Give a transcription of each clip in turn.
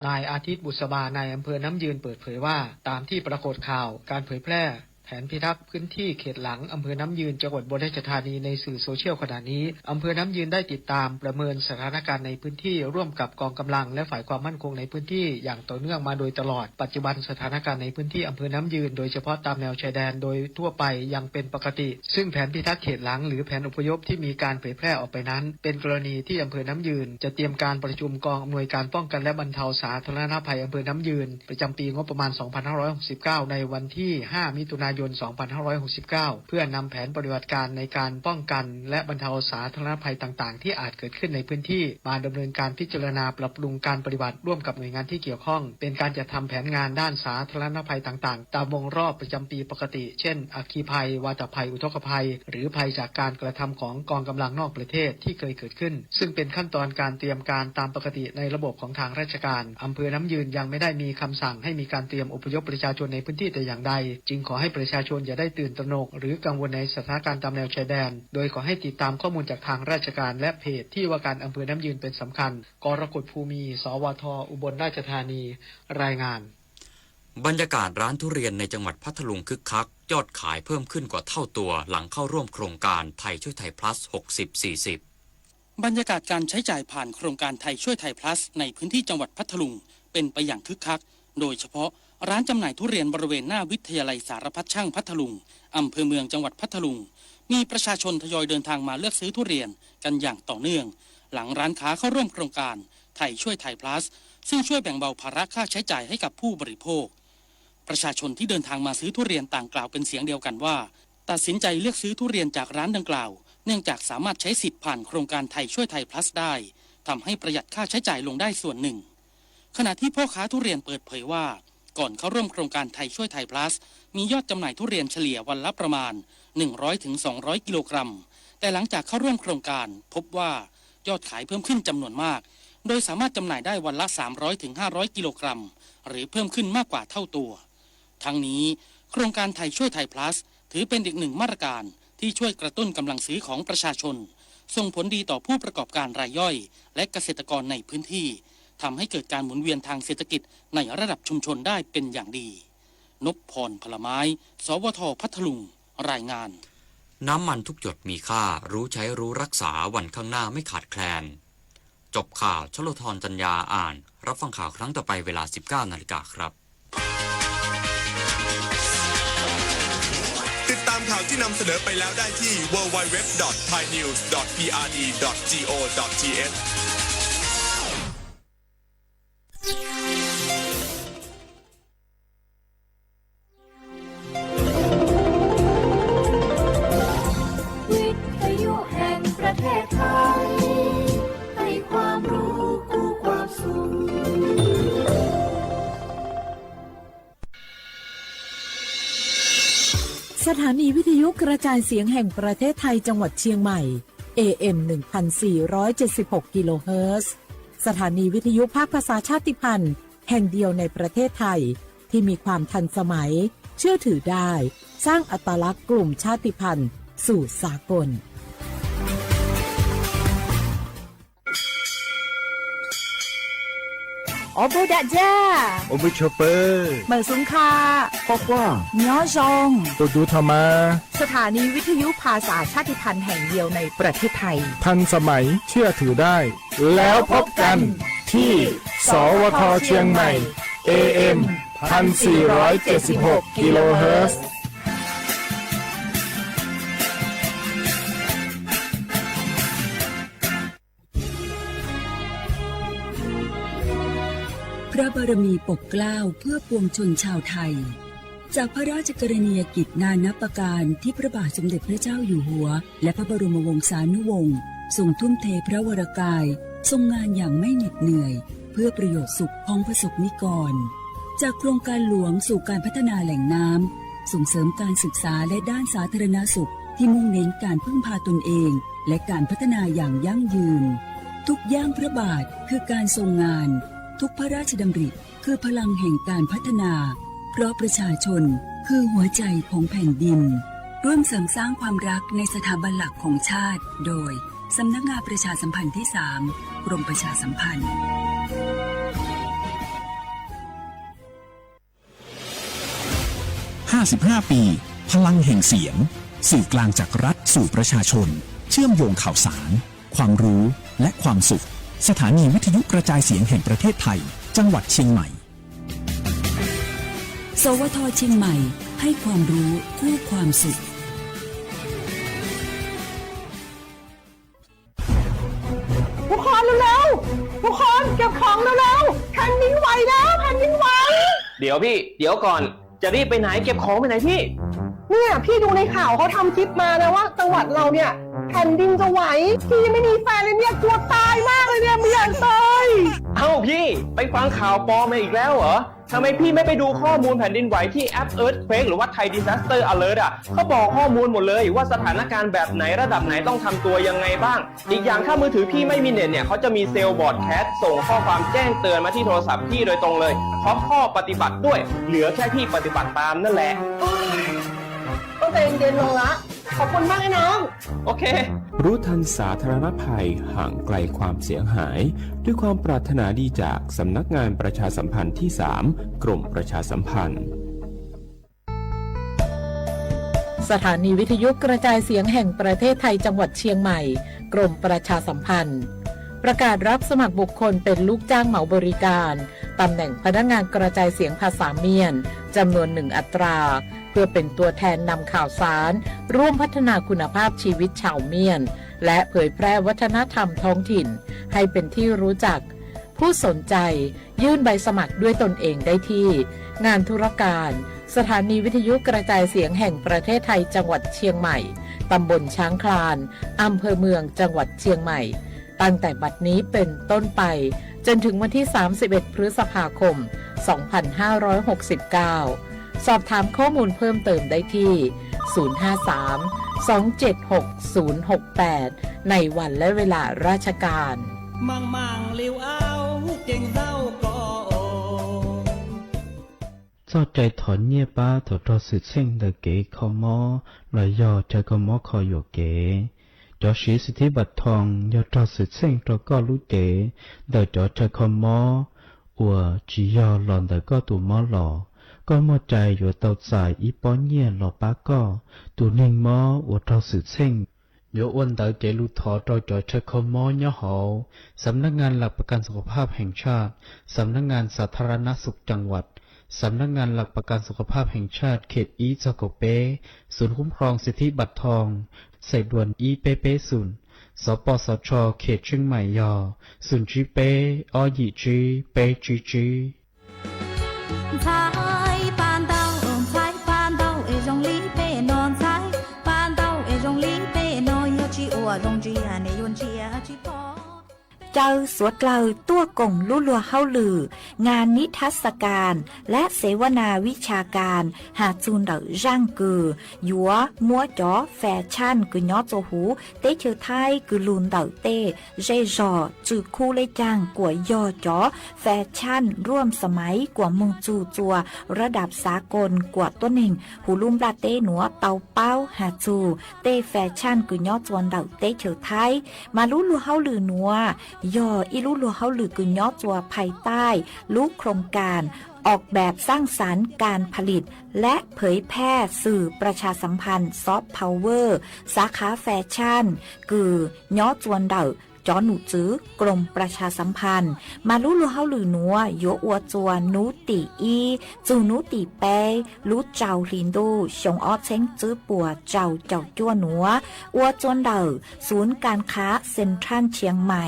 นายอาทิตย์ บุษบา นายอำเภอน้ำยืน เปิดเผยว่า ตามที่ปรากฏข่าวการเผยแพร่แผนพิทักษ์พื้นที่เขตหลังอำเภอน้ำยืน จังหวัดอุบลราชธานี ในสื่อโซเชียลขณะนี้ อำเภอน้ำยืนได้ติดตามประเมินสถานการณ์ในพื้นที่ร่วมกับกองกำลังและฝ่ายความมั่นคงในพื้นที่อย่างต่อเนื่องมาโดยตลอด ปัจจุบันสถานการณ์ในพื้นที่อำเภอน้ำยืน โดยเฉพาะตามแนวชายแดนโดยทั่วไปยังเป็นปกติ ซึ่งแผนพิทักษ์เขตหลังหรือแผนอพยพที่มีการเผยแพร่ออกไปนั้น เป็นกรณีที่อำเภอน้ำยืนจะเตรียมการประชุมกองอำนวยการป้องกันและบรรเทาสาธารณภัยอำเภอน้ำยืน ประจำปีงบประมาณ สองพันห้าร้อยหกสิบเก้า ในวันที่ ห้า มิถุนายน สองพันห้าร้อยหกสิบเก้า เพื่อนำแผนปฏิบัติการในการป้องกันและบรรเทาสาธารณภัยต่างๆ ที่อาจเกิดขึ้นในพื้นที่ มาดำเนินการพิจารณาปรับปรุงการปฏิบัติร่วมกับหน่วยงานที่เกี่ยวข้อง เป็นการจัดทำแผนงานด้านสาธารณภัยต่างๆ ตามวงรอบประจำปีปกติ เช่น อัคคีภัย วาตภัย อุทกภัย หรือภัยจากการกระทำของกองกำลังนอกประเทศที่เคยเกิดขึ้น ซึ่งเป็นขั้นตอนการเตรียมการตามปกติในระบบของทางราชการ อำเภอน้ำยืนยังไม่ได้มีคำสั่งให้มีการเตรียมอพยพประชาชนในพื้นที่แต่อย่างใด จึงขอให้ประชาชนอย่าได้ตื่นตระหนกหรือกังวลในสถานการณ์ตามแนวชายแดน โดยขอให้ติดตามข้อมูลจากทางราชการและเพจที่ว่าการอำเภอน้ำยืนเป็นสำคัญ กรกฎ ภูมี สวท อุบลราชธานี รายงาน บรรยากาศร้านทุเรียนในจังหวัดพัทลุงคึกคัก ยอดขายเพิ่มขึ้นกว่าเท่าตัว หลังเข้าร่วมโครงการไทยช่วยไทย Plus หกสิบ สี่สิบ บรรยากาศการใช้จ่ายผ่านโครงการไทยช่วยไทย Plus ในพื้นที่จังหวัดพัทลุงเป็นไปอย่างคึกคัก โดยเฉพาะร้านจำหน่ายทุเรียนบริเวณหน้าวิทยาลัยสารพัดช่างพัทลุง อำเภอเมืองจังหวัดพัทลุง มีประชาชนทยอยเดินทางมาเลือกซื้อทุเรียนกันอย่างต่อเนื่อง หลังร้านค้าเข้าร่วมโครงการไทยช่วยไทย Plus ซึ่งช่วยแบ่งเบาภาระค่าใช้จ่ายให้กับผู้บริโภค ประชาชนที่เดินทางมาซื้อทุเรียนต่างกล่าวเป็นเสียงเดียวกันว่า ตัดสินใจเลือกซื้อทุเรียนจากร้านดังกล่าว เนื่องจากสามารถใช้สิทธิ์ผ่านโครงการไทยช่วยไทย Plus ได้ ทำให้ประหยัดค่าใช้จ่ายลงได้ส่วนหนึ่ง ขณะที่พ่อค้าทุเรียนเปิดเผยว่า ก่อนเข้าร่วมโครงการไทยช่วยไทย Plus มียอดจำหน่ายทุเรียนเฉลี่ยวันละประมาณ หนึ่งร้อยถึงสองร้อย กิโลกรัม แต่หลังจากเข้าร่วมโครงการ พบว่ายอดขายเพิ่มขึ้นจำนวนมาก โดยสามารถจำหน่ายได้วันละ สามร้อยถึงห้าร้อย กิโลกรัม หรือเพิ่มขึ้นมากกว่าเท่าตัว ทั้งนี้ โครงการไทยช่วยไทย Plus ถือเป็นอีกหนึ่งมาตรการที่ช่วยกระตุ้นกำลังซื้อของประชาชน ส่งผลดีต่อผู้ประกอบการรายย่อย และเกษตรกรในพื้นที่ ทำให้เกิดการหมุนเวียนทางเศรษฐกิจในระดับชุมชนได้เป็นอย่างดี นพพร พลไม้ สวท พัทลุง รายงาน น้ำมันทุกหยดมีค่า รู้ใช้รู้รักษา วันข้างหน้าไม่ขาดแคลน จบข่าว ชลธร จันยา อ่าน รับฟังข่าวครั้งต่อไปเวลา สิบเก้านาฬิกาครับ ติดตามข่าวที่นำเสนอไปแล้วได้ที่ ดับเบิลยู ดับเบิลยู ดับเบิลยู ดอท ไทยนิวส์ ดอท พีอาร์ดี ดอท จี โอ ดอท ที เอช วิทยุแห่งประเทศไทย ให้ความรู้คู่ความสุข สถานีวิทยุกระจายเสียงแห่งประเทศไทยจังหวัดเชียงใหม่ เอ เอ็ม หนึ่งพันสี่ร้อยเจ็ดสิบหก กิโลเฮิรตซ์ สถานีวิทยุภาคภาษาชาติพันธุ์แห่งเดียวในประเทศไทย ที่มีความทันสมัย เชื่อถือได้ สร้างอัตลักษณ์กลุ่มชาติพันธุ์สู่สากล Ua bug dam ja, ua bug chua pw, mawm xub kha, quaj quaj, nyob zoo, tus dub tho mas. สถานีวิทยุภาษาชาติพันธุ์แห่งเดียวในประเทศไทย ทันสมัย เชื่อถือได้ แล้วพบกันที่ สวท เชียงใหม่ เอ เอ็ม พันสี่ร้อยเจ็ดสิบหก กิโลเฮิรตซ์ พระบารมีปกเกล้าเพื่อปวงชนชาวไทย จากพระราชกรณียกิจนานับประการที่พระบาทสมเด็จพระเจ้าอยู่หัว และพระบรมวงศานุวงศ์ทรงทุ่มเทพระวรกาย ทรงงานอย่างไม่เหน็ดเหนื่อย เพื่อประโยชน์สุขของประสบนิกร จากโครงการหลวงสู่การพัฒนาแหล่งน้ำ ส่งเสริมการศึกษาและด้านสาธารณสุข ที่มุ่งเน้นการพึ่งพาตนเอง และการพัฒนาอย่างยั่งยืน ทุกย่างพระบาทคือการทรงงาน ทุกพระราชดำริคือพลังแห่งการพัฒนา เพราะประชาชนคือหัวใจของแผ่นดิน ร่วมเสริมสร้างความรักในสถาบันหลักของชาติ โดย สำนักงานประชาสัมพันธ์ที่สาม กรมประชาสัมพันธ์ ห้าสิบห้า ปี พลังแห่งเสียง สื่อกลางจากรัฐสู่ประชาชน เชื่อมโยงข่าวสาร ความรู้ และความสุข สถานีวิทยุกระจายเสียงแห่งประเทศไทย จังหวัดเชียงใหม่ สวท เชียงใหม่ ให้ความรู้คู่ความสุข ทุกคนเร็วๆ ทุกคนเก็บของเร็วๆ แผ่นดินไหวแล้ว แผ่นดินไหว เดี๋ยวพี่ เดี๋ยวก่อน จะรีบไปไหน เก็บของไปไหนพี่ เนี่ยพี่ดูในข่าวเขาทำคลิปมานะว่าจังหวัดเราเนี่ยแผ่นดินจะไหว พี่ยังไม่มีแฟนเลยเนี่ยกลัวตายมากเลยเนี่ยไม่อยากตาย เอ้าพี่ ไปฟังข่าวปลอมมาอีกแล้วเหรอ ทำไมพี่ไม่ไปดูข้อมูลแผ่นดินไหวที่แอป Earthquake หรือว่า Thai Disaster Alert อ่ะ เขาบอกข้อมูลหมดเลยว่าสถานการณ์แบบไหนระดับไหนต้องทำตัวยังไงบ้าง อีกอย่างถ้ามือถือพี่ไม่มีเน็ตเนี่ย เขาจะมีเซลล์บรอดแคสต์ส่งข้อความแจ้งเตือนมาที่โทรศัพท์พี่โดยตรงเลย พร้อมข้อปฏิบัติด้วย เหลือแค่พี่ปฏิบัติตามนั่นแหละ ต้องใจเย็นๆ ลงละ ขอบคุณมากไอ้น้อง โอเค รู้ทันสาธารณภัย ห่างไกลความเสียหาย ด้วยความปรารถนาดีจากสำนักงานประชาสัมพันธ์ที่ สาม กรมประชาสัมพันธ์ สถานีวิทยุกระจายเสียงแห่งประเทศไทยจังหวัดเชียงใหม่ กรมประชาสัมพันธ์ ประกาศรับสมัครบุคคลเป็นลูกจ้างเหมาบริการ ตำแหน่งพนักงานกระจายเสียงภาษาเมียน จำนวนหนึ่งอัตรา เพื่อเป็นตัวแทนนำข่าวสาร ร่วมพัฒนาคุณภาพชีวิตชาวเมียน และเผยแพร่วัฒนธรรมท้องถิ่น ให้เป็นที่รู้จัก ผู้สนใจยื่นใบสมัครด้วยตนเองได้ที่ งานธุรการ สถานีวิทยุกระจายเสียงแห่งประเทศไทยจังหวัดเชียงใหม่ ตำบลช้างคลาน อำเภอเมือง จังหวัดเชียงใหม่ ตั้งแต่บัดนี้เป็นต้นไป จนถึงวันที่ สามสิบเอ็ด พฤษภาคม สองพันห้าร้อยหกสิบเก้า สอบถามข้อมูลเพิ่มเติมได้ที่ ศูนย์ห้าสาม สองเจ็ดหก ศูนย์หกแปด ในวันและเวลาราชการ Txoj cai thov nyiaj pab thaum raug xwm txheej ntawm kev kho mob los yog chaw kho mob kho yuam kev. Cov siv xib thib npam thoo yog raug xwm txheej rau koj lub cev ntawm cov chaw kho mob uas tsis yog los ntawm koj tus mob los, koj muaj cai yuav tau txais ib pob nyiaj los pab koj tus neeg mob uas raug xwm txheej. Yuav ua ntawv cev lus thov rau cov chaw kho mob nyob hauv สำนักงานหลักประกันสุขภาพแห่งชาติ สำนักงานสาธารณสุขจังหวัด สำนักงานหลักประกันสุขภาพแห่งชาติ เขต ib txog kaum peb, ศูนย์คุ้มครองสิทธิบัตรทอง sài đuan ib peb peb xun, สปสช เขตเชียงใหม่ yog xun tsib peb ob yim tsib peb tsib tsib. Ntxhais pa ntau, ntxhais pa ntau es zoo li peb no, ntxhais pa ntau es zoo li peb no, yog tsis ua zoo ntsia nej yuav ntsia tsis pom. Caw suav dlawg tuaj koom lub luag hauj lwm, งานนิทรรศการ และเสวนาวิชาการ has txug ntawm zaaj kws yuav muab cov fais tshaaj kws nyob txua huv teb chaws Thaib kws lug ntawm tej zej zog tsw khuj lej caag kuas yog cov fais tshaaj ruam xa maiv kuas moog txug txua radap xav koos kuas tuab neeg huv lub nplaj teb nuav tau paub has txug tej fais tshaaj kws nyob txua ntawm teb chaws Thaib. Mas lub luag hauj lwm nuav yog ib lub luag hauj lwm kws nyob txua phais taij lub โครงการ ออกแบบสร้างสรรค์การผลิตและเผยแพร่สื่อประชาสัมพันธ์ ซอฟต์พาวเวอร์ สาขาแฟชั่น kws nyob txua ntawm cov num txwv กรมประชาสัมพันธ์ mas lub luag hauj lwm nuav yuav ua txua nub tim ib txug nub tim peb lub rau hli ntuj xyoo ob txheeb tswb puas rau caum cuaj nuav, ua txua ntawm ศูนย์การค้าเซ็นทรัลเชียงใหม่.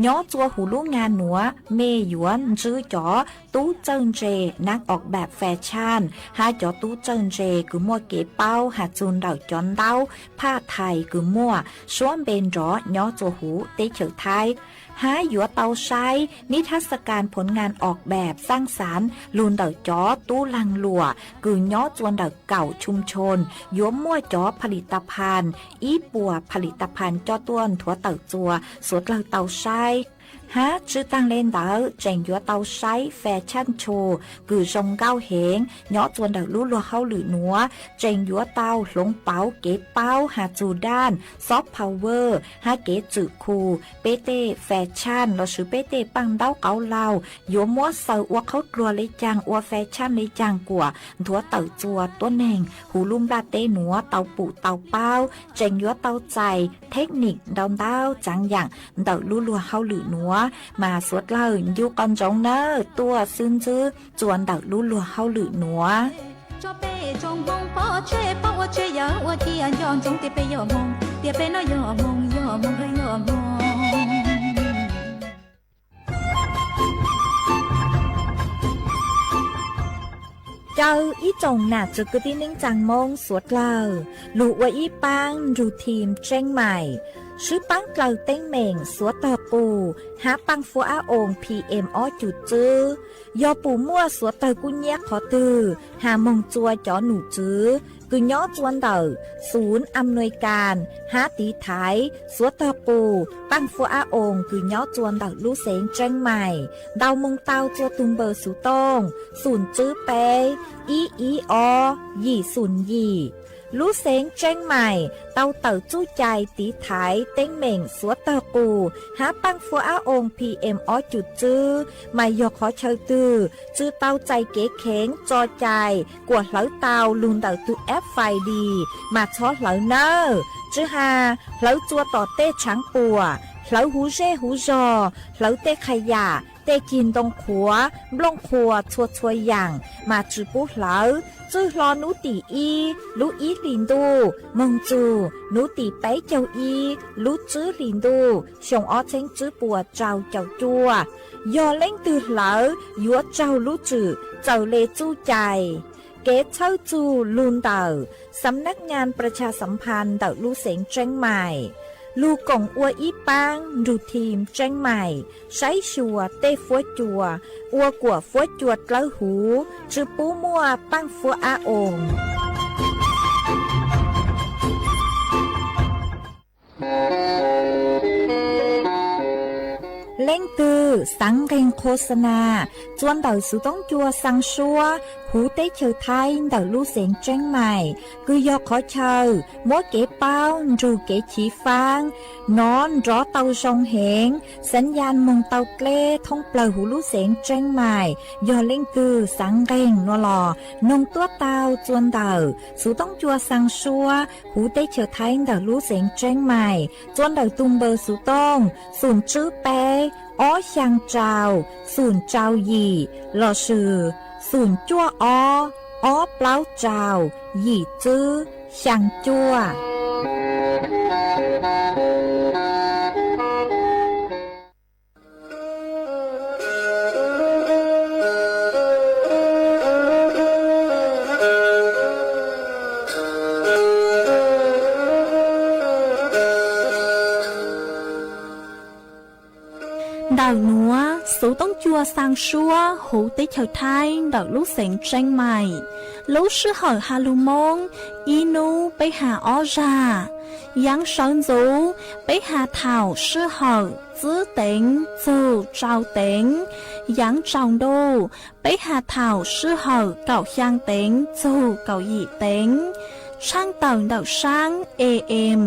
Nyob txua huv lub งาน nuav mej yuav ntsib cov tub txawj ntse นักออกแบบแฟชั่น hab cov tub txawj ntse kws muaj kev paub has txug ntawm cov ntaub phaj thais kws muaj suab npe nrov nyob txua huv teb chaws Thaib, hab yuav tau saib นิทรรศการผลงานออกแบบสร้างสรรค์ lug ntawm cov tub laag luam kws nyob txua ntawm kaum ชุมชน yuav muaj cov ผลิตภัณฑ์ ib puas ผลิตภัณฑ์ coj tuaj nthuav tawm txua suav dlawg tau saib. Hab tswj taag le ntawd tseem yuav tau saib fas tshaj tshus kws zoo nkauj heev nyob txua ntawm lub luag hauj lwm nuav, tseem yuav tau hloov pauv kev paub has txug daj, soft power hab kev txwm khu. Peb tej fas tshaj lossis peb tej paaj ntaub qauv laug yuav muab xaws ua qhaub dluag le caag, ua fas tshaj le caag kuas nthuav tawm txua tuab neeg huv lub nplaj teb nuav tau pum tau paub, tseem yuav tau txais thej nim ntau ntau txaav yaam ntawm lub luag hauj lwm nuav. Mas suav dlawg ncu qhov ntsoov nawb, tuaj xwb ntsib txua ntawm lub luag hauj lwm nuav. Caw ib tsoom nam txwv kwv tij neej tsaa Moob suav dlawg lug ua ib paab nrug thim Tseeb Mais, swb paab dlaws teeb meem suav tog qus hab paaj fuab ab oos P M ob cum tswb. Yog pum muaj suav dlawg kub nyab qhov twg has moog txua cov num tswv kws nyob txua ntawm xum am nuis kas hab tiv thaiv suav tog qus paaj fuab ab oos kws nyob txua ntawm lub xeev Tseeb Mais, ntaus moog tau txua tug npawb xuv tooj xum tswb peb ib ib ob yim xum yim. Lub xeev Tseeb Mais tau tawm txuj cai tiv thaiv teeb meem suav tog qus hab paaj fuab ab oos P M ob cum tswb, mas yog qhov chaw twg tsi tau txais kev kheev tso cai kuas hlawv tau lug ntawm tug app Find My mas txhob hlawv nawb. Tsi has hlawv txua tom tej tshaav puam, hlawv huv zej huv zog, hlawv tej qha yam, tej cig ntoo qhuav, nplooj qhuas txhua txhua yaam mas tsi pub hlawv. Txwj hlo nub tim ib lub ib hlis ntuj moog txug nub tim peb caug ib lub tswb hlis ntuj xyoo ob txheeb tswb puas rau caum cuaj. Yog leej twg hlawv yuav raug lub tswm txawm le txuj cai. Kev txhawb txug lug ntawm Xam Nab Nyaas Pras Tshas Xam Phas ntawm lub xeev Tseeb Mais, lug koom ua ib paab nrug thim Tseeb Mais saib xyuas tej fuab cua, ua kuas fuab cua dlawb huv, tsi pub muaj paaj fuab ab oos. Leej twg xaav nqeeg qho xa na txua ntawm xuv toob cua xaa suab huv teb chaws Thaib ntawm lub xeev Tseeb Mais, kws yog qhov chaw muab kev paub nrug kev chiv faab nov nrov tau zoo heev, xaav yaj moog tau dleb thoob plawg huv lub xeev Tseeb Mais. Yog leej twg xaav nqeeg nuav los noog tuab tau txua ntawm xuv toob cua xaa suab huv teb chaws Thaib ntawm lub xeev Tseeb Mais, txua ntawm tug npawb xuv tooj xum tswb peb ob xyaa rau xum rau yim lossis xum cuaj ob ob plaub rau yim tswb xyaa cuaj. Ntawm nuav xuv toob cua xaa suab huv teb chaws Thaib ntawm lub xeev Tseeb Mais, lub sij hawm has lug Moob ib nub peb has ob zag. Yaav sawv ntxuv peb has thaum sij hawm tsib teev txug rau teev. Yaav tsaus ntuj peb has thaum sij hawm kaum xyaa teev txug kaum yim teev. Tshaaj tawm ntawm saab A M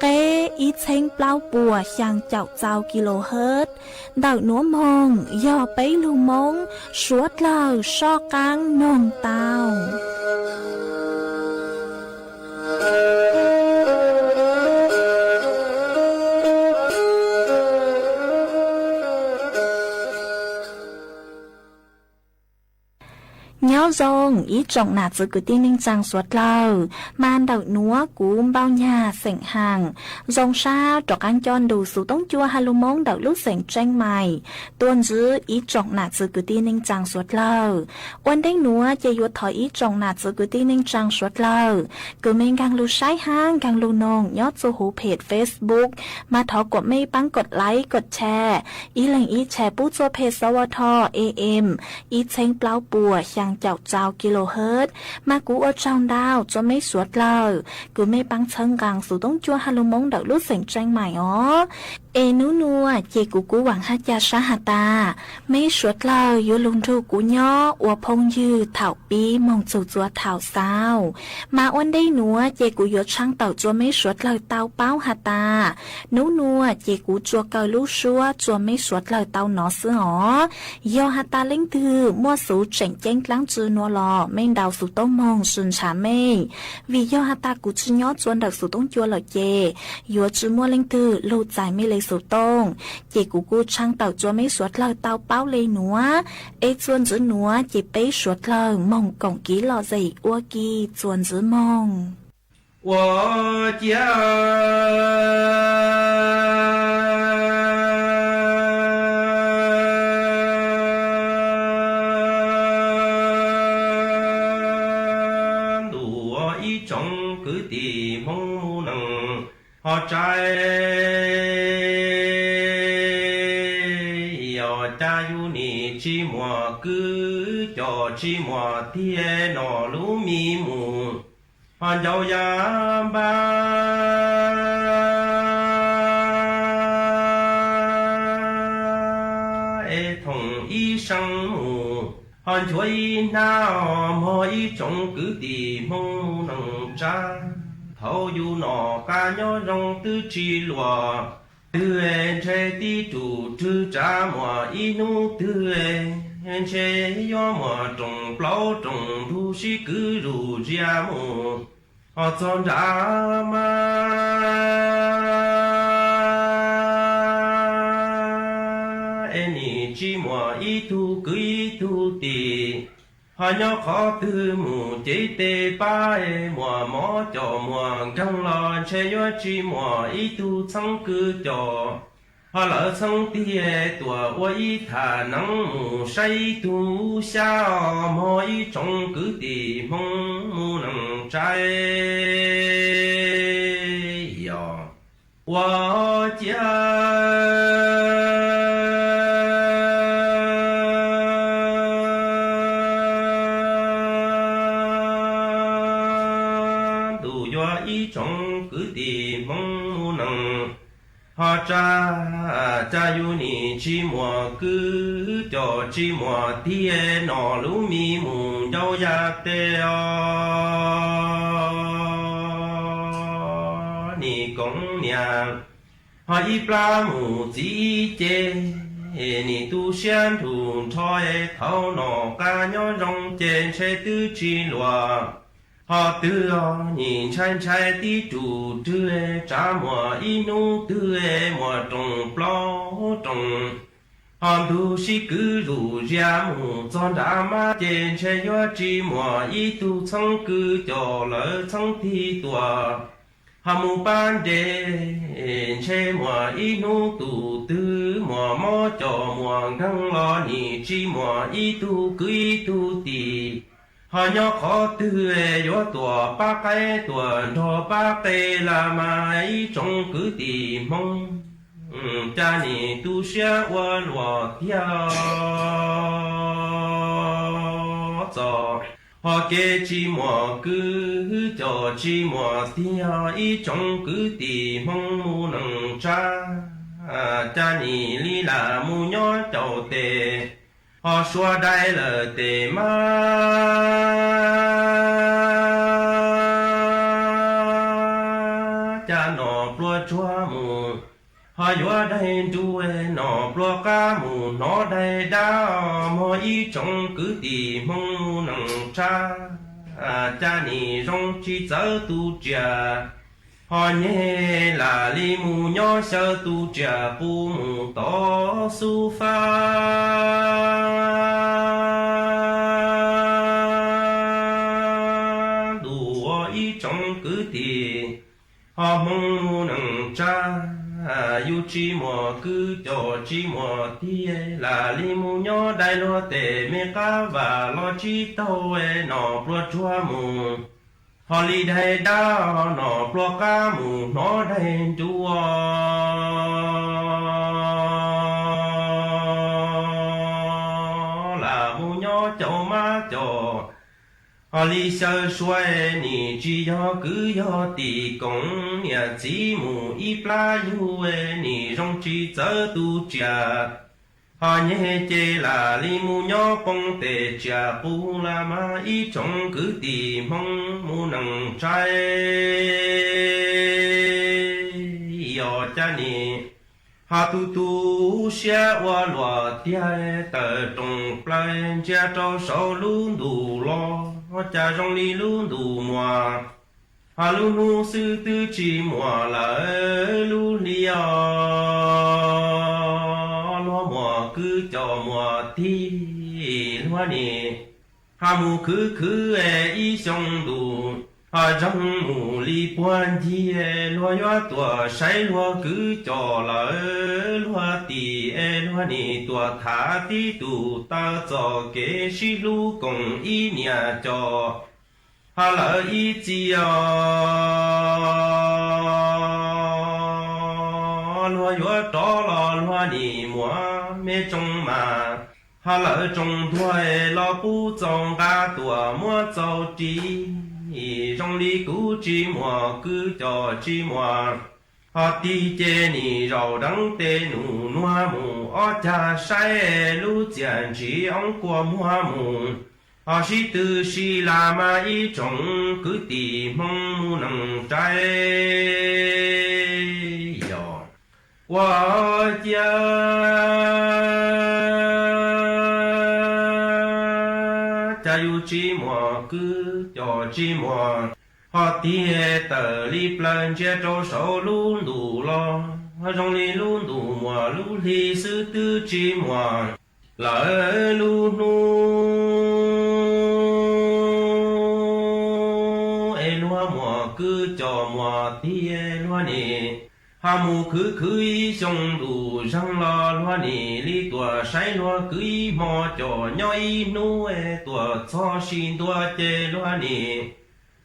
qeb ib txheeb plaub puas xyaa caum txau kilohertz. Ntawm nuav moog yog peb lug Moob suav dlawg soj qaab noog tau. Nyob zoo ib tsoom nam txwv kwv tij neej tsaa suav dlawg, mas ntawm nuav kuv Npauj Nyag Xeem Haam zoo sab rov qaab coj nrug xuv toob cua has lug Moob ntawm lub xeev Tseeb Mais tuaj ntsib ib tsoom nam txwv kwv tij neej tsaa suav dlawg. Ua ntej nuav ces yuav thov ib tsoom nam txwv kwv tij neej tsaa suav dlawg kws mej nkaag lug saib hab nkaag lug noog nyob txug huv phem Facebook, mas thov kuas mej paab kod like kod share, ib leeg ib share pub txug phem S W T A M ib txheeb plaub puas xyaa caum txau kilohertz. Mas kuv ua tsaug ntau txug mej suav dlawg kws mej paab txhawb nqaa xuv toob cua has lug Moob ntawm lub xeev Tseeb Mais os. Es nub nua ces kuv kuj vaam hab ca sab has tas, meb suav dlawg yuav lug nrug kuv nyob ua phooj ywg thaum pib moog txug txua thaum xaus. Mas ua ntej nuav ces kuv yuav tshaaj tawm tsua meb suav dlawg tau paub has tas, nub nua ces kuv tsua kaw lub suab tsua meb suav dlawg tau nov xwb os. Yog has tas leej twg muaj xuv tseem ceeb dlaab tsi nua los mej ntaus xuv toob moog sw ntshav mej, vim yog has tas kuv tsi nyob tsua ntawm xuv toob cua lawm ces yuav tsi muaj leej twg lug txais mej le xuv toob. Ces kuv kuj tshaaj tawm tsua meb suav dlawg tau paub le nuav, es txuas ntxiv nuav ces peb suav dlawg moog koom kiv lom zem ua ke txuas ntxiv moog. Ua ciav ntuj, ib tsoom kwv tij Hmoob mus neej ho tsaib, yog cas yus nim tsis muaj kwv coj tsis muaj tij, noj lub mi mus ho ncau ya npab, es thoom ib seev mus ho nchuav ib hnab, mog ib tsoom kwv tij Hmoob mus neej tsav. Thaum yus noj qab nyob zoo twb tsis luag twg, ntshe tib tug rwg tsav muaj ib hnub twg, ntshe yuav muaj rooj plaub rooj ntug sib kwv zuj zus mus ho txog nram mas, es nim tsis muaj ib tug kwv ib tug tij, ho nyob qhov twg mus ces tej pab, muaj mob coj muaj nkeeg los ntshe yuav tsis muaj ib tug txheeb kwv coj, ho lawv txheeb tij tuaj ua ib thaj neeb mus saib ib tug xyab, mog ib tsoom kwv tij Hmoob mus neej tsav. Yog ua ciav ntuj, yog ib tsoom kwv tij Hmoob mus neej ho tsav, cas yus nim tsis muaj kwv coj tsis muaj tij, noj lub mi mus ncau ya tes os. Nim koom niam ho ib plab mus txiv ib ce, nim tu siab nrug nrho, thaum noj qab nyob zoo ces ntshe twb tsis luag ho twg, nim ntshai ntshai tib tug rwg tsav muaj ib hnub twg, muaj rooj plaub rooj ho ntug sib kwv zuj zus mus txog nram mas ces ntshe yuav tsis muaj ib tug txheeb kwv coj lawv txheeb tij tuaj ho mus pab ntes, ntshe muaj ib hnub tus twg muaj mob coj muaj nkeeg los nim tsis muaj ib tug kwv ib tug tij, ho nyob qhov twg yuav tuaj pab qaib tuaj nrog pab qe los mas ib tsoom kwv tij Hmoob, cas nim tu siab ua luaj tiag txog ho kev tsis muaj kwv coj tsis muaj tij, ib tsoom kwv tij Hmoob mus neej tsav, cas nim li lam mus nyob caum tes ho sua dai lawm tes mas, cas noj pluag tsuag mus ho yuav daig nruj, noj pluag qab mus hnov daig dab, mog ib tsoom kwv tij Hmoob mus neej tsav, cas nim zoo tsis txawv tus riam ho nyeg lam li mus nyob xyaw tus riam qus mus tod xub fab. Ntuj, ua ib tsoom kwv tij ho Hmoob mus neej tsav, yus tsis muaj kwv coj tsis muaj tij, lam li mus nyob dai luag tes me qab vam los tsis taug, noj pluag tsuag mus ho li daig dab, noj pluag qab mus hnov daig nruj, lam mus nyob caum mab caum Ho li xyaw suav nim tsis yog kwv yog tim koom niam txiv mus ib plab yug nim zoo tsis txawv tus tsiaj. Ho nyeg ces lam li mus nyob poob tes tsiaj qus las mas ib tsoom kwv tij Hmoob mus nees tsaib. Yog cas nim ho tu tu siab ua luam tiag tawm roos plaws ntsia rau saum lub ntuj los cas zoo li lub ntuj muag. Ho lub hnub xwb twb tsis muag lawm lub hli os. Luag muam kwv cov muam tij luag nim ho mus khwv khwv ib xyoo ntus, ho zoo mus li puag ncig luag yuav tuaj saib luag kwv cov lawm luag tim es luag nim tuaj tham tib tug taw txoj kev sib hlub koom ib niam cov. Ho lawv ib txhia os luag yuav rov los luag nim muam me tsoo mas, ho lawv tsoo ntuag los pub txaus nqa tuaj muab txaus ris. Zoo li kuv tsis muaj kwv cov tsis muaj, ho tig ces nim zaum deev tes num nuag mus ob cag saib lub txiaj ntsig oob kua muag mus, ho sib tw si las mas ib tsoom kwv tij Hmoob mus nees tsaib. Yog ua ciav cas yus tsis muaj kwv cov tsis muaj, ho tig tawm li plaws ntsia rau saum lub ntuj los zoo li lub ntuj muag lub hli xwb twb tsis muag lawm lub hnub es luag muam kwv cov muam tij luag nim ho mus khwv khwv ib xyoo ntus zeeg los luag nim li tuaj saib luag kwv ib hmo cov nyob ib hnub es tuaj txog sib ntua ces luag nim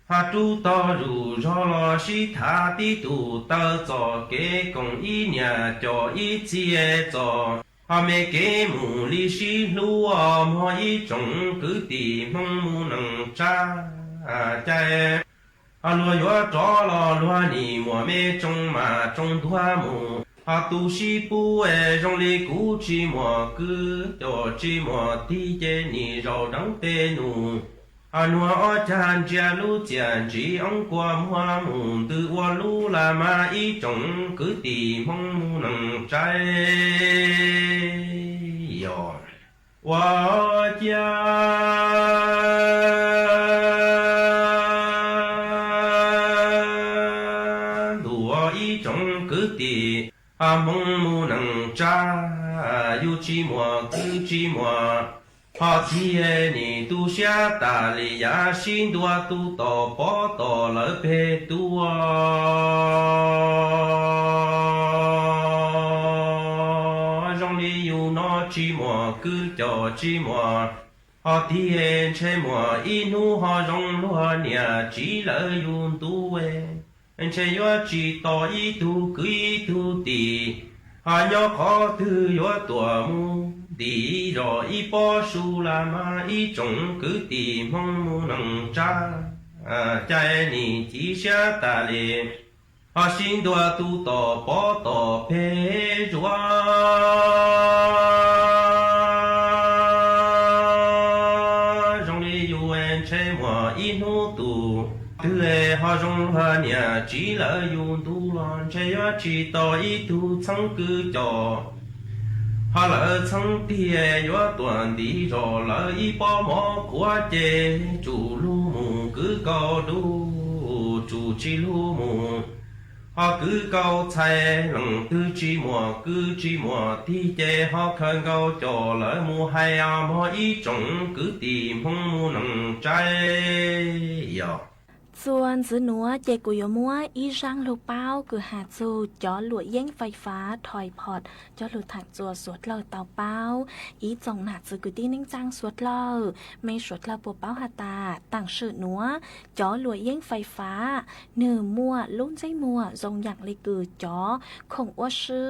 ho rub tog zuj zog los sib tham tib tug taw txoj kev koom ib niam cov ib txhia txoj, ho me kev mus li sib hlub os mog ib tsoom kwv tij Hmoob mus nees tsaib. Ho luag yuav rov los luag nim muaj me tsoo mas tsoo ntuag mus, ho tu sib pub es zoo li kuv tsis muaj kwv cov tsis muaj tij ces nim zaum deev tes num, ho nuag ob cag ntsia lub txiaj ntsig oob kua muag mus ntws ua lub las mas ib tsoom kwv tij Hmoob mus nees tsaib. Yog ua ciav ntuj ib tsoom kwv tij Hmoob mus nees tsaib, yus tsis muaj kwv tsis muaj, ho txij nim tu siab tas li yav sib ntua tu tom pov tom lawv peg tuaj. Zoo li yus no tsis muaj kwv cov tsis muaj, ho tiag ntshe muaj ib hnub ho zoo luag niam txiv lawv yus ntu, ntshe yuav tsis tau ib tug kwv ib tug tij, ho nyob qhov twg yuav tuaj mus ntim zos ib pob su las mas ib tsoom kwv tij Hmoob mus nees tsaib, cas nim ci siab tas li. Ho sib ntua tu tom pov tom peg zuav, zoo li yus ntshe muaj ib hnub tus twg ho zoo luag niam txiv lawv yus ntu los ntshe yuav tsis tau ib tug txheeb kwv cov, ho lawv txheeb tiag yuav tuaj ntim zos lawv ib pob mov qhuav ces tsum lug mus kwv kaus dub, tsum tsis lug mus. Ho kwv kaus txhais leej twg tsis muaj kwv tsis muaj tij ces ho khaws nkaus coj lawv mus hais os mog ib tsoom kwv tij Hmoob mus nees tsaib. Yog txuas ntxiv nuav ces kuv yuav muab ib zaaj lug paub kws has txug cov luam yeeb fais fav thoi phom cov lug thaam txuas suav dlawg tau paub. Ib tsoom nam txiv kwv tij neej tsaa suav dlawg, mej suav dlawg puas paub has tas taam sim nuav cov luam yeeb fais fav nwg muaj lub ntsej muag zoo yaam le kws cov khoom ua si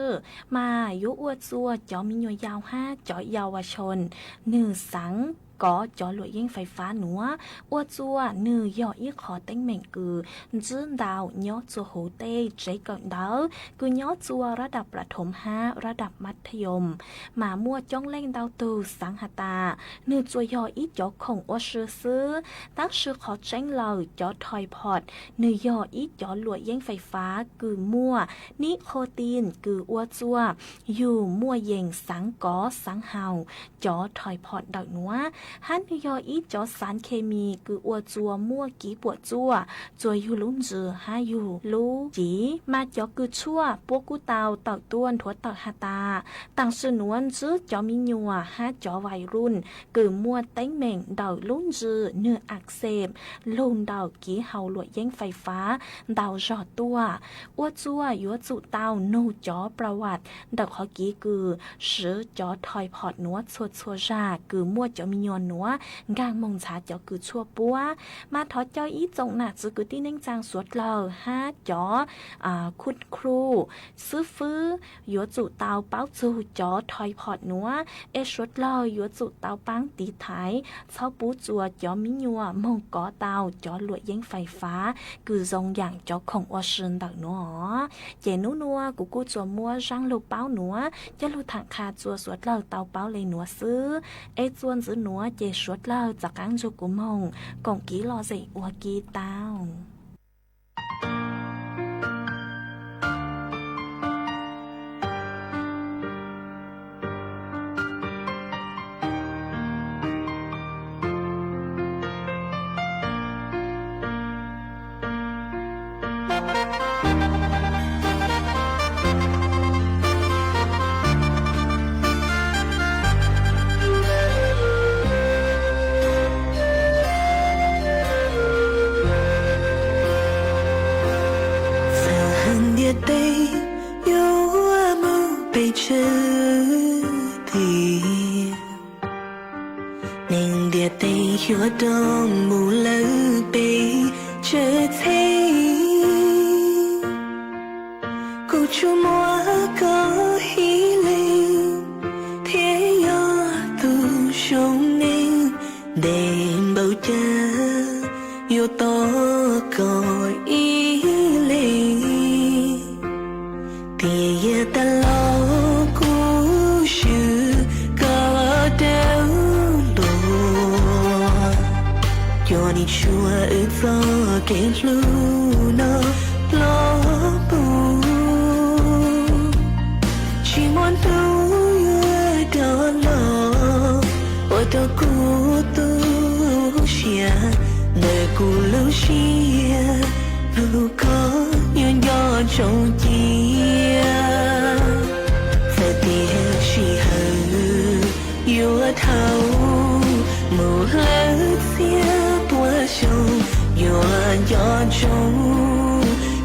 mas yuav ua txuas cov me nyuam yaus hab cov yau va xyoo nwg xaav kov cov luam yeeb fais fab nuav. Ua txuas nwg yog ib qho teeb meem kws ntsib ntau nyob txhua huv tej tsev kawm ntawv kws nyob txhua rab dam plam thoom hab rab dam mab thaj yoom, mas muaj coob leej ntau tug xaav has tas nwg tsuas yog ib cov khoom ua si xwb. Tab sis qhov tseeb lawm cov thoi phom nwg yog ib cov luam yeeb fais fab kws muaj nib qho tin kws ua txuas yug muaj yees xaav kov xaav haus cov thoi phom ntawm nuav, hab nwg yog ib cov xaav khe mis kws ua txuas muaj kiv puam txuaj txuas yug lub ntsws hab yug lub civ, mas cov kws tshuaj puab kuj tau tawm tuaj nthuav tawm has tas taam sim nuav ntsib cov miv nyuas hab cov vais ruj kws muaj teeb meem ntawm lub ntsws nwg ak xeem lug ntawm kiv haus luam yeeb fais fab ntau zog tuaj. Ua txuas yuav tsum tau nug cov pla vaj ntawm qhov kiv kws siv cov thoi phom nuav txhua txhua zag kws muaj cov miv nyuas nuav nkaag moog ntxhav cov kws tshuaj puab. Mas thov caw ib tsoom nam txiv kwv tij neej tsaa suav dlawg hab cov khub khluj xwb fwb yuav tsum tau paub txug cov thoi phom nuav, es suav dlawg yuav tsum tau paab tiv thaiv txhob pub txuas cov miv nyuas moog kov tau cov luam yeeb fais fab kws zoo yaam cov khoom ua si ntawm nuav. Ces nub nuav kuv kuj tsuas muab zaab lug paub nuav coj lug thaam qha txuas suav dlawg tau paub le nuav xwb. Es txuas ntxiv nuav ces suav dlawg rov qaab nrug kuv moog koom kiv lom zem ua ke tau. Txawm hais ntiaj teb yuav mus pes tsawg tiag, neeg ntiaj teb yuav dob mus lawm pes tsawg txheej, kuv tsuas muaj koj ib leeg thiaj yog tus zoo neeg. Ntev npaum cas yuav tos koj ib leeg, tiam yam tas los kuv swm koj dawb luag. Cov neeg tshuav wb txoj kev hlub no ploj pug, tsis muaj hnub yuav rov los ua rau kuv tu siab. Ntawm kuv lub siab hlub koj yuav nco tsoom cia. Txawm tias sij hawm yuav dhau mus lawm txhiab pua xyoo, yuav nco tsoom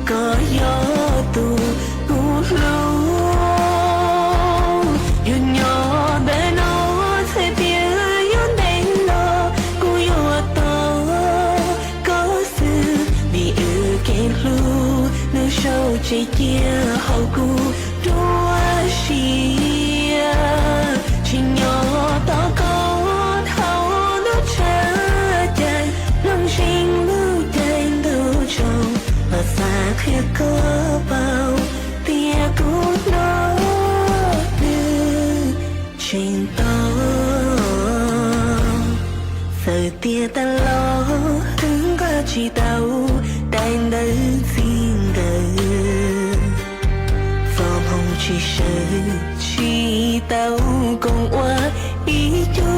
koj yog tus kuv hlub. Yuav nyob ntawm no txhais tias yuav ntev los kuv yuav tos koj xwb, vim wb kev hlub nws sau tseg cia hauv kuv dua siab. Tsim nyog tos koj dhau lub tshav cai, mloog zeej lub caij ntuj tsaus, los xav qhia koj paub tias kuv hnub twg tseem tau. Txawm tias tas los wb nqa tsis tau daim ntawv txij nkawm, txoj hmoo tsis sawv tsis tau koom ua ib cuab.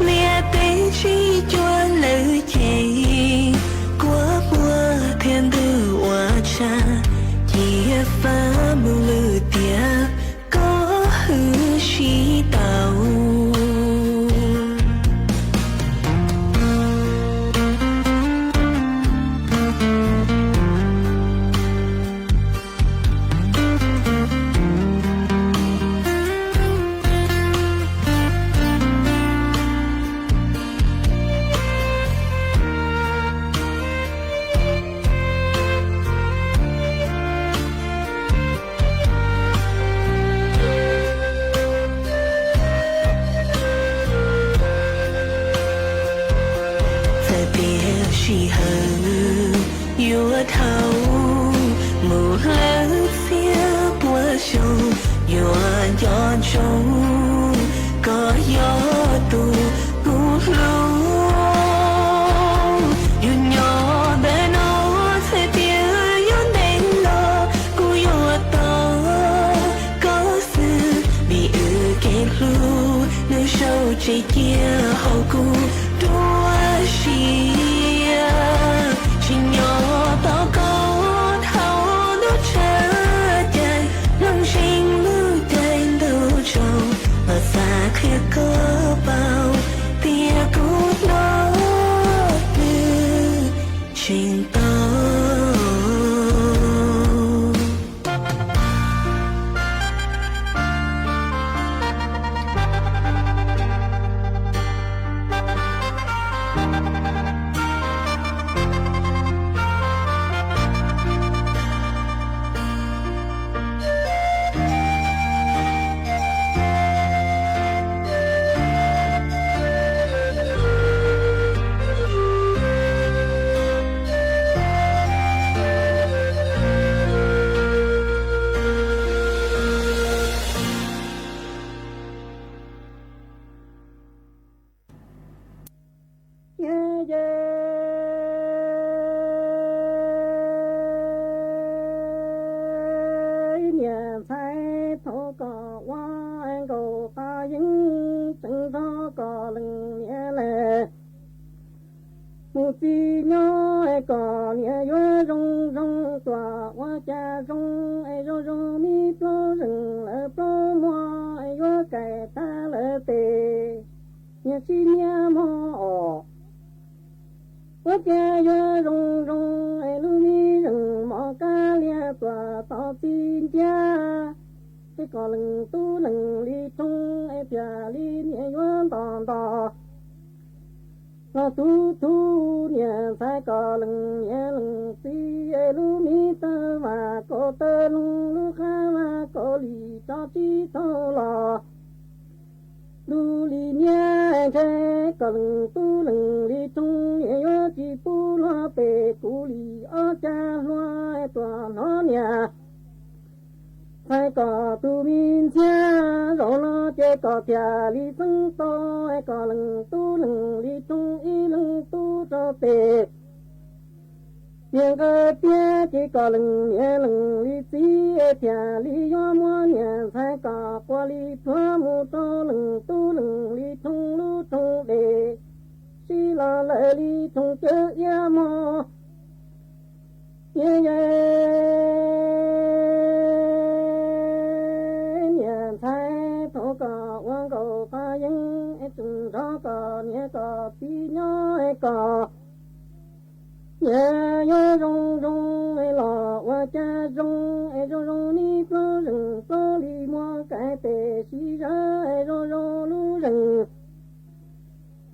Ntiaj teb tsis cuag lawm ces kuab muag thiab ntuj ua tshaj, cia fab mus lwm tiam koj hwm sib tau. Sij hawm yuav dhau mus lawm txhiab pua xyoo, yuav nco ntsoov koj yog tus kuv hlub. Yus nyob ntawm no txhais tias yuav ntev los kuv yuav tos koj xwb, vim wb kev hlub nws sau tseem cia hauv kuv dua siab. Tsis nyob tos koj dhau ntuj tshav cai, mloog zeej lub caij ntuj tsaus los xav qhia koj paub tias kuv hlub nws tseem tau. Niam ntxhais, thaum koj ua nkaus qhov yeeb tseem nrog koj leej niam lawm, mus txij nyob koj niam yuav zoo zoo, tuaj ua cas zoo es zoo zoo, me plaub zeem lawv plaub muag yuav kaim tag lawv tes, niam sib niag mog os. Ua cas yuav zoo zoo es lub me zeem mos kab liag tuaj tos txiv nciab, es koj leej tub leej li roo es thiaj li niam yuav nto nto los tu tu niam ntxhais, koj leej niam leej txiv es lub me taw vas kaum tawg loo, lub qab vas kaum lim tso tsib taug los du li niab, ntshe koj leej tub leej li roo niam yuav tsis pub luag pem kuv li ob cag hluas tuaj hnov niam ntxhais koj tus me ntxhiab. Zaum no ces koj thiaj li xeeb tau koj leej tub leej li roo ib leeg tub rau tes niam nqawd tiag, ces koj leej niam leej li txiv thiaj li yuav muab niam ntxhais koj quas li thuav mus rau leej tub leej li roo lub roo dej, sib los lawv li roo cawv iab mog. Niam ntxhais, thaum koj ua nkaus qhov yeeb es tseem nrog koj niam koj txiv nyob, koj niam yuav zoo zoo los ua cas zoo es zoo zoo, me plaub zeem plaub li muag kaim tes sib zab es zoo zoo, lub zeem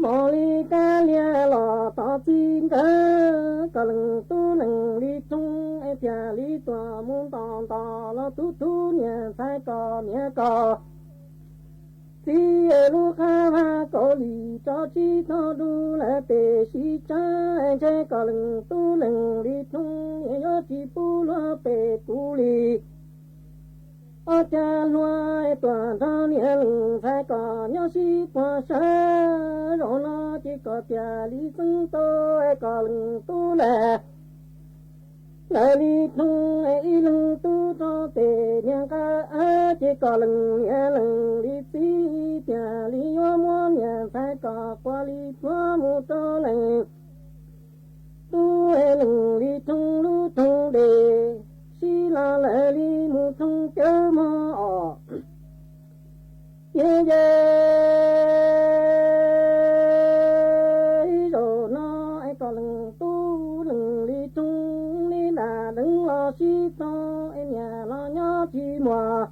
mos li kab liag los tos txiv nkawd, koj leej tub leej li roo es thiaj li tuaj mus nto nto los tu tu niam ntxhais koj niam koj txiv. Lub qab vas kaum lim tso tsib taug du lawm tes sib tsab, ntshe koj leej tub leej li roo niam yuav tsis pub luag pem kuv li ob cag hluas tuaj nrog niam leej ntxhais koj nyob sib puag sawv. Zaum no ces koj thiaj li xeeb tau koj leej tub lawm, lawv li roo ib leeg tub rau tes niam nqa, ces koj leej niam leej li txiv thiaj li yuav muab niam ntxhais koj quas li thuav mus rau leej tub leej li roo lub roo dej, sib los lawv li mus roo cawv mog os. Niam yawg, zaum no es koj leej tub leej li roo li nram deev los sib tau, es niam los nyob tsis muaj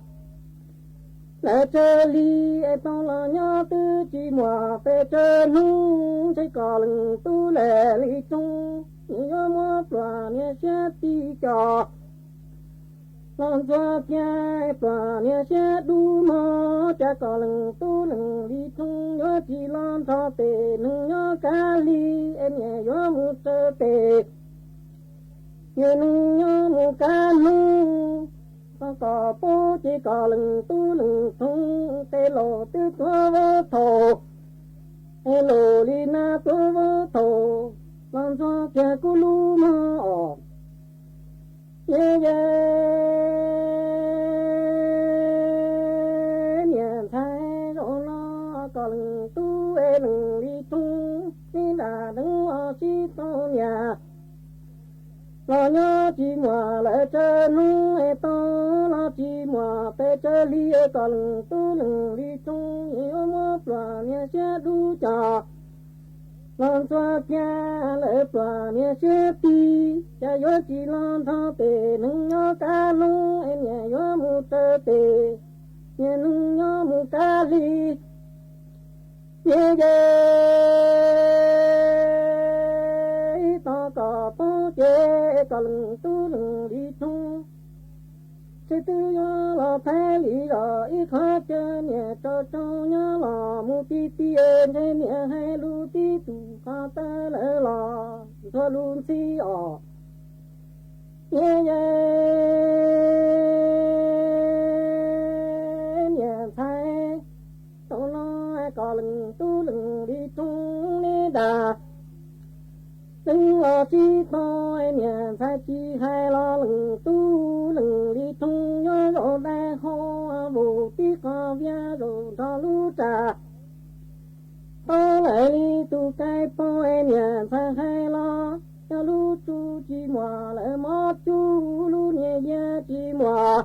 lawv tsawg hli, es tau los nyob twb tsis muaj pes tsawg hnub, ntshe koj leej tub lawm li roo, niam yuav muab pluas niam siab tib co los ntxuav thiab pluas niam siab dub mog, cas koj leej tub leej li roo yuav tsis los nrog peb neeg nyob kab li, es niam yuav mus raws peb, niam neeg nyob mus kab hnub. Tau kom pub ces kom leej tub leej thooj, tej laus twb tuav vaub thaum, es laus li nab tuav vaub thaum, los ntxuag kiag kuv lub mog os. Yej yej, niam ntxhais, zaum no kom leej tub es leej li thooj, neb nram deev los sib tau niam. Los nyob tsis muaj lawv tsawg hnub es tau, los tsis muaj pes tsawg hli es kom leej tub leej li thooj, yuav muab pluas niam siab dub cov, los ntxuag kiag lawv pluas niam siab tij, cas yuav tsis los nrog peb neeg nyob kab hnub, es niam yuav mus raws peb, niam neeg nyob mus kab hli. Yej yej, tau kom poob ces kom leej tub leej li thooj, seb twb yuav los thaij li zos ib qhov chaw, niam tso tsau nyob los mus tib tiag, ntshe niam hais lus tib tug qhov tawv lawm los ntxhua lus ntxhi os. Yej yej, niam ntxhais, zaum no kom leej tub leej li thooj, neb nram deev los sib tau, niam ntxhais tsis hais los leej tub leej li thooj, nyob zaum dab hau vus tib qho viab zaum nrho lub tsam tau lawm li tus kais paug, niam ntxhais hais los yog lub tsu tsis muaj lawv mob cub, lub niag yaj tsis muaj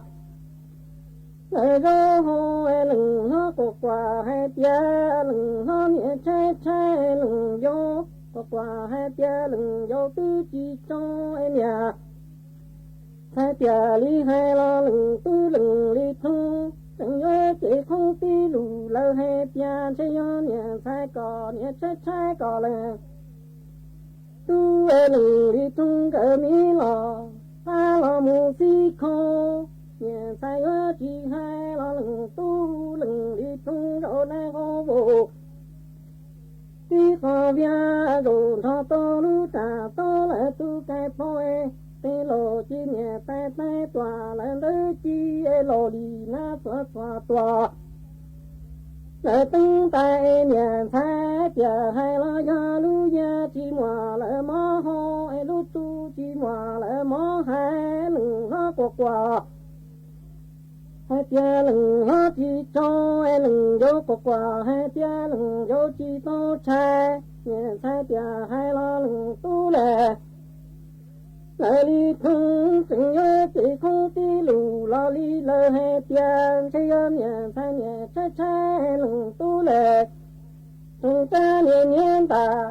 lawv zaub hau, leej hlob quas quas hais tias leej hlob niam tshaib tshaib, leej yau quas quas hais tias leej yau twb tsis tsau, niam ntxhais tias li hais los leej tub leej li thooj, tseem yuav cev qhoob tib lus lawv hais tias ntshe yog niam ntxhais kom niam tshaib tshaib kom leej tub leej li thooj nkawd me los pab los mus xib khau, niam ntxhais yuav tsis hais los leej tub leej li thooj zaum dab hau vus tib qho viab zaum nrho tau lub tsam tau lawm tus kais paug, tej laus ci niam tais tais tuam lawm ntawd ci es laus li nab txhua txhua tuam lawv teeb tais, niam ntxhais tias hais los yog lub yaj tsis muaj lawv mob hau, es lub tsu tsis muaj lawv mob hais, leej hlob quas quas hais tias leej hlob tsis tsau, leej yau quas quas hais tias leej yau tsis tau tshais, niam ntxhais tias hais los leej tub lawm lawv li thooj, tseem yuav cev qhoob tib lus los li lawv hais tias ntshe yog niam ntxhais niam tshaib tshaib, leej tub lawm tsoom tsab niag niag ntas,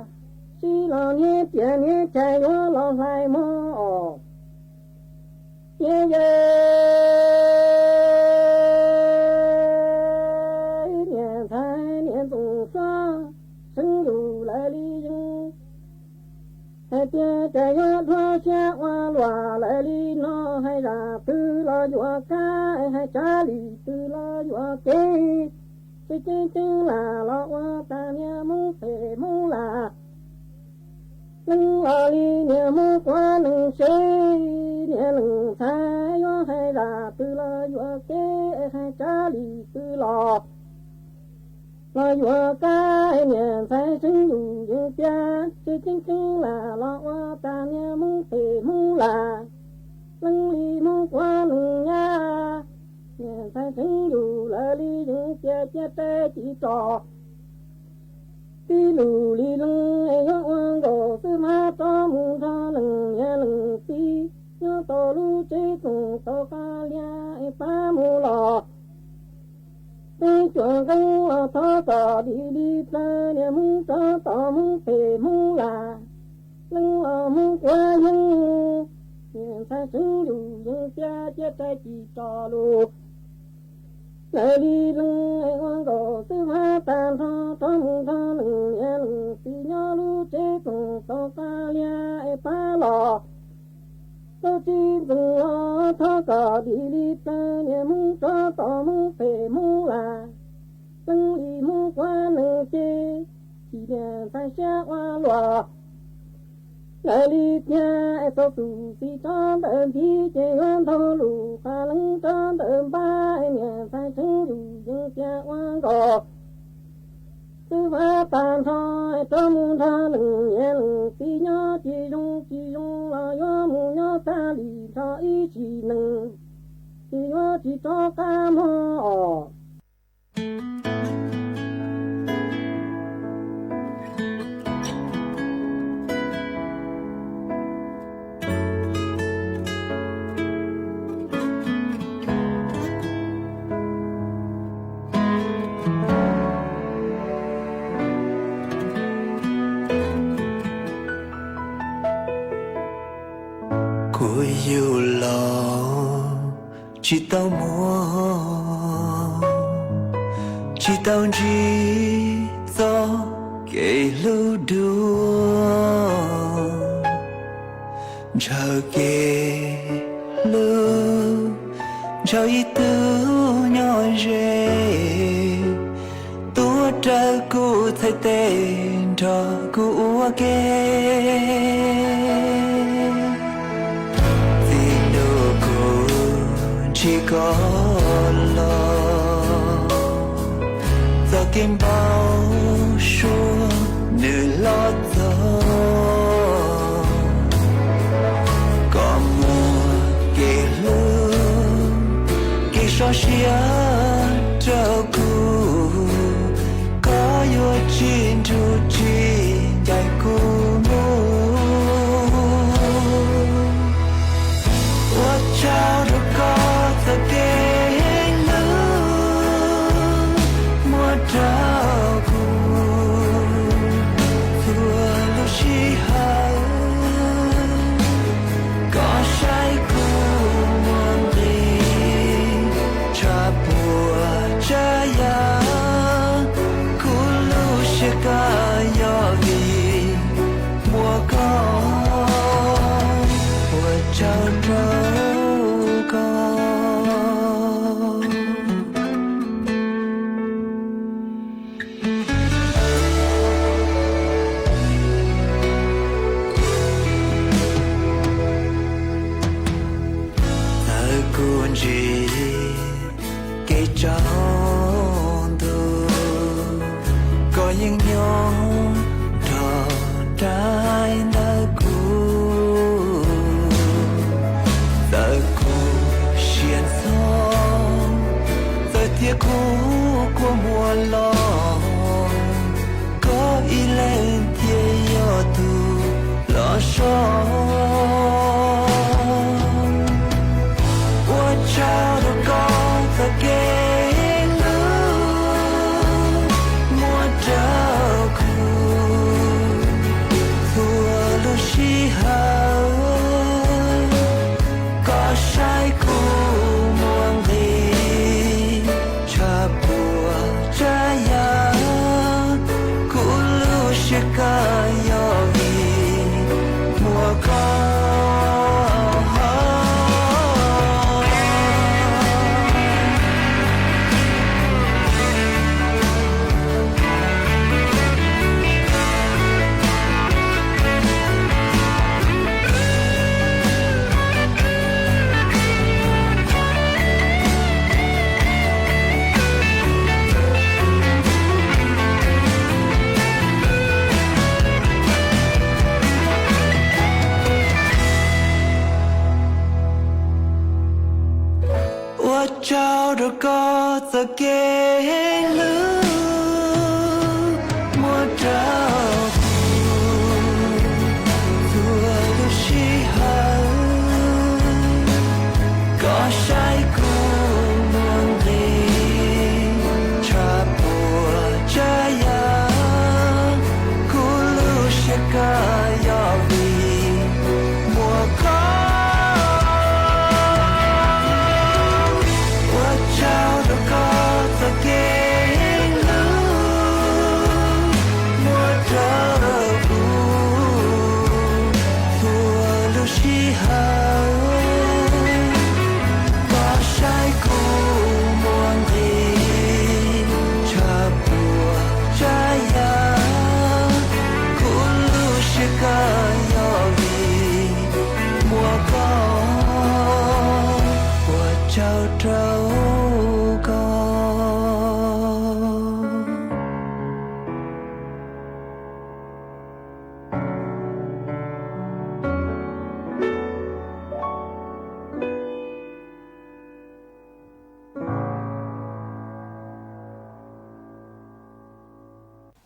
sib los niag tias niag tshais yuav los hlais mog os. Yej yej, niam ntxhais niam ntxoov suab seev yus lawv li yeej hais tias cas yuav dhuav siab ua luam lawv li no, hais zam twg los yuav kab, hais tsav lim twg los yuav kev, tseeb tseeb lam los ua tas niag Hmoob phem Hmoob lam. Leej los li niag Hmoob quav neeg seb, niam leej ntxhais yuav hais zam twg los yuav kev, hais tsav lim twg los los yuav kab, niam ntxhais seev yus yeej tias tseeb tseeb lam los ua tas niag Hmoob phem Hmoob lam. Leej li Hmoob quav neeg nyab, niam ntxhais seev yus lawv li yeej tias cia rais ci tso. Tib lus li leej yuav ua nkaus xwb mas rov mus nrog leej niam leej txiv nyob tau lub tsev txoos tau qab lias es pab mus los. Peb cuam nqeeb los thov kom dim li plaws, niam Hmoob rov tom Hmoob phem Hmoob lam. Leej los Hmoob quav yeej, niam ntxhais seev yus yeej tias cia rais ci tso lus. Lawv li leej ua nkaus xwb mas tag nrho rov mus nrog leej niam leej txiv nyob lub tsev txoos tau qab lias es pab los. Lub tsev txoos los thov kom dim li plaws, niam Hmoob rov tom Hmoob phem Hmoob lam. Leej li Hmoob quav neeg ces tsis niam ntxhais siab ua luaj. Lawv li tiag es txaus tus txiv rov ntawm ntxiv ces yuav ntaug lus qhov leej rov ntawm npab es niam ntxhais tseeb yus yeej tiag ua nkaus. Twb vaj tag nrho rov mus nrog leej niam leej txiv nyob tsis zoo tsis zoo los yuav mus nyob tag li nrho ib sim neej, ces yuav tsis rov qab mog os. Kuv yug los tsis tau muaj, tsis tau ntsib txoj kev hlub dua. Ntshaw kev hlub, ntshaw ib tug nyob ze, tuav rawv kuv txhais tes nrog kuv ua ke. Txij hnub kuv ntsib koj los, txoj kev npau suav nws los txog. Koj muaj kev hlub, kev sov siab rau kuv, koj yuav tsis nrug tsis ncaim kuv mus. Ua tsaug rau koj txoj kev hlub muab rau kuv txhua lub sij hawm. Koj saib kuv muaj nqis tshaj puas tsav yam, kuv lub siab koj yog vim muaj koj. Ua tsaug rau koj. Txawm kuv ntsib kev tsaus ntuj, koj yeej nyob nrog rais ntawm kuv. Txawm kuv siab ntxhov, txawm tias kuv kua muag los, koj ib leeg thiaj yog tus los so. Ua tsaug rau koj txoj kev hlub muab rau kuv txhua lub sij hawm. Koj saib kuv muaj nqis tshaj puas tsav yam, kuv lub siab koj yog vim muaj koj. Ua tsaug rau koj txoj kev hlub muab rau kuv txhua lub sij hawm. Koj saib kuv muaj nqis tshaj puas tsav yam, kuv lub siab koj yog vim muaj koj. Ua tsaug rau koj txoj kev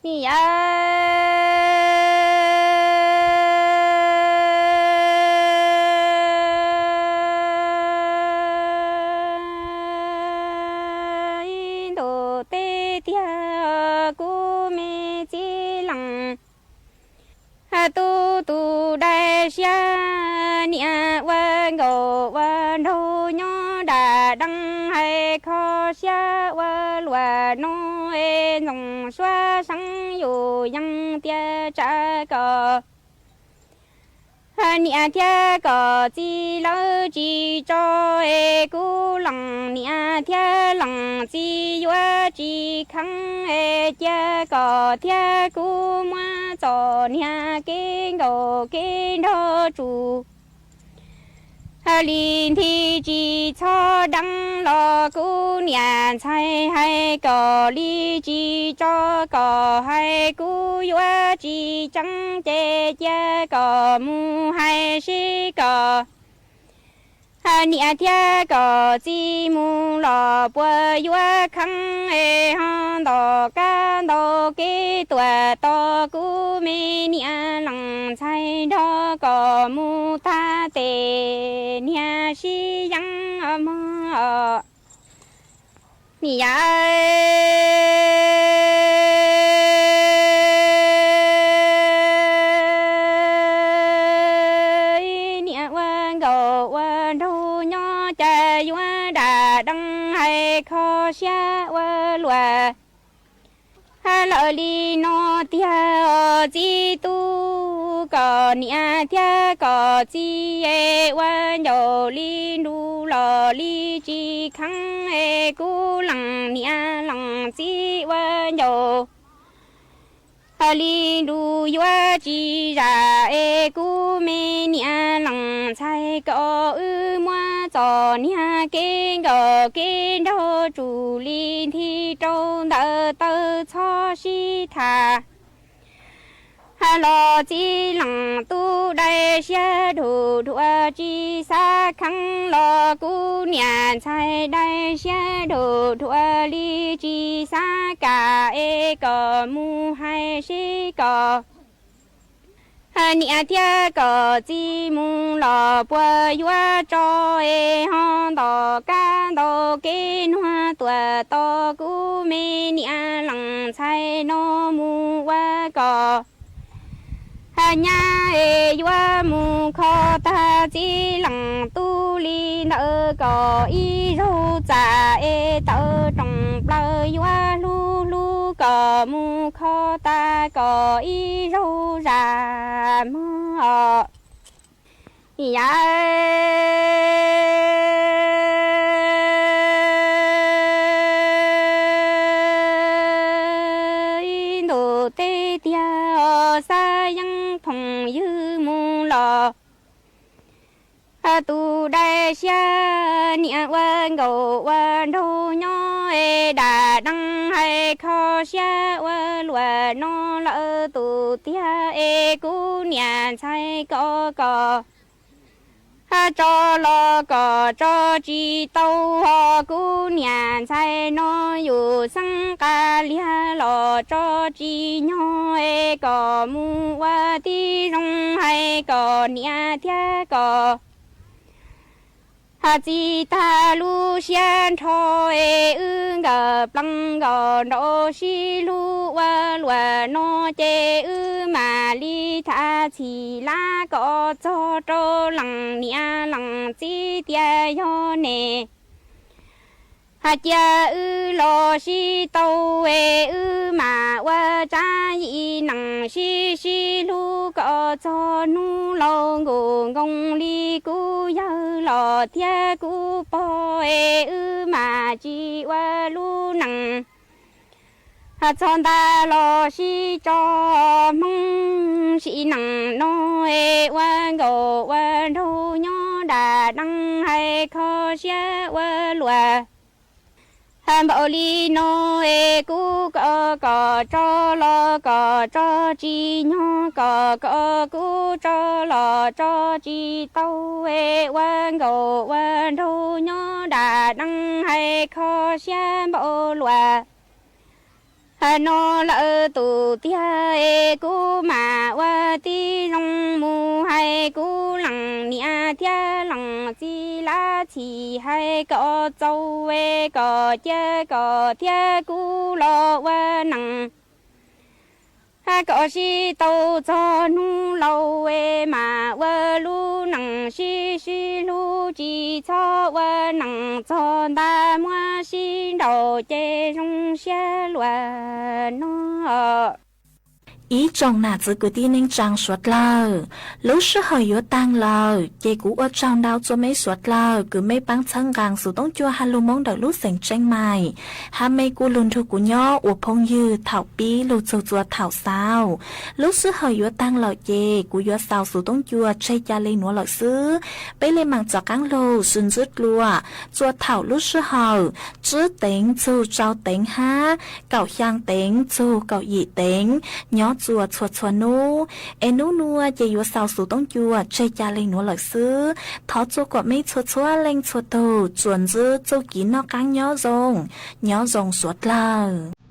Niam yawm, ib ntus teb tiag kuv me txiv leej tub tus dai siab, niam ua nkaus ua nraug nyob dam dees hais kho siab ua luam no es ntxoov suab seeb yus yees tias tsav kom niam thiab kom txiv lawv tsis tso es kuv leej niam thiab leej txiv yuav tsis kheev es cia kom thiab kuv muab txom niag kev nkaum kev nraug tsum li nthi tsis txhob deev los kuv niam ntxhais hais kom li tsis tso kom hais kuv yuav tsis tseev ces cia kom mus hais seb kom niam thiab kom txiv mus los puas yuav kheev es ho ntaus kab ntaus kev tuam tos kuv me niam leej ntxhais nrog kom mus tag tes niag sib yees mog. Niam yawm, niam ua nkaus ua nraug nyob cas yuav dam dees hais kho siab ua luam lawm li no tiag os txiv tub, kom niam thiab kom txiv es ua ncaus li nrus los li tsis kheev es kuv leej niam leej txiv ua ncaus li nrus yuav tsis zam es kuv me niam leej ntxhais kom wb muab txom niag kev nkaum kev nraug tsum li nthi rau ntawm taw txhob sib tham los txiv leej tub dai siab dhuj dhuav tsis xav kheev los kuv niam ntxhais dai siab dhuj dhuav li tsis xav kam es kom mus hais seb kom niam thiab kom txiv mus los puas yuav tso es ho ntaus kab ntaus kev nuag tuam tos kuv me niam leej ntxhais no mus ua kom nyab es yuav mus kho tag txiv leej tub li ntawd kom ib zaug txam es tawv rooj plaws yuav hlub hlub kom mus kho tag kom ib zaug zam mog. Yawm, ib ntus teb tiag os xav yeej phooj ywg mus los tus dai siab niam ua nkaus ua nraug nyob es dam dees hais kho siab ua luam no lawm tus tiag es kuv niam ntxhais ko kom tso los kom tso tsis tau hos kuv niam ntxhais no yus xeeb qa liag los tso tsis nyog es kom mus ua tib zoo hais kom niam thiab kom txiv tag lub siab nrho es wb nkawd plees nkaus nraud sib hlub ua luam no ces wb mam li tham txhim lab kom txog rau leej niam leej txiv tias yog ne cia wb los sib tau es wb mam ua tsab yim neej sib sib hlub kom txog hnub laus nkaus nkoos li kuv yawg los thiab kuv pog es wb mam tsis ua lub neej txog nta los sib tso. Hmoob sim neej no es ua nkaus ua nraug nyob dam dees hais kho siab ua luam npaum li no es kuv kom kom tso los kom tso tsis nyog, kom kom kuv tso los tso tsis tau es ua nkaus ua nraug nyob dam dees hais kho siab npaum luam No lawm tus tiag es kuv mam ua tib zoo mus hais kuv leej niam thiab leej txiv lab txim hais kom txaus es kom cia kom thiab kuv los ua neej kom sib tau txog hnub laus es mam ua lub neej sib sib hlub tsis txhob ua neej txog nta muab sib nraus ces zoo siab luaj no. Ib tsoom nam txiv kwv tij neej tsaa suav dlawg, lub sij hawm yuav taag lawm ces kuv ua tsaug ntau txua meb suav dlawg kws meb paab txhawb nqaa xov tooj cua hab lug Moob ntawm lub xeem Tseeb Maim, hab meb kuj lug nrug kuv nyob ua phooj ywg thaum pib lug txug txua thaum xaus. Lub sij hawm yuav taag lawm ces kuv yuav xaus xov tooj cua tseg ca le nuav lawm xwb. Peb le maam rov qaab lug sib ntsib dlua txua thaum lub sij hawm tsib teev txug rau teev hab kaum xyaa teev txug kaum yim teev nyob txua txhua txhua nub. Es nub nua ces yuav xaus xov tooj cua tseg ca le nuav lawm xwb. Thov txua kom meb txhua txhua leej txhua tug tsuas ntsib txuj kev noj qaab nyob zoo, nyob zoo suav dlawg.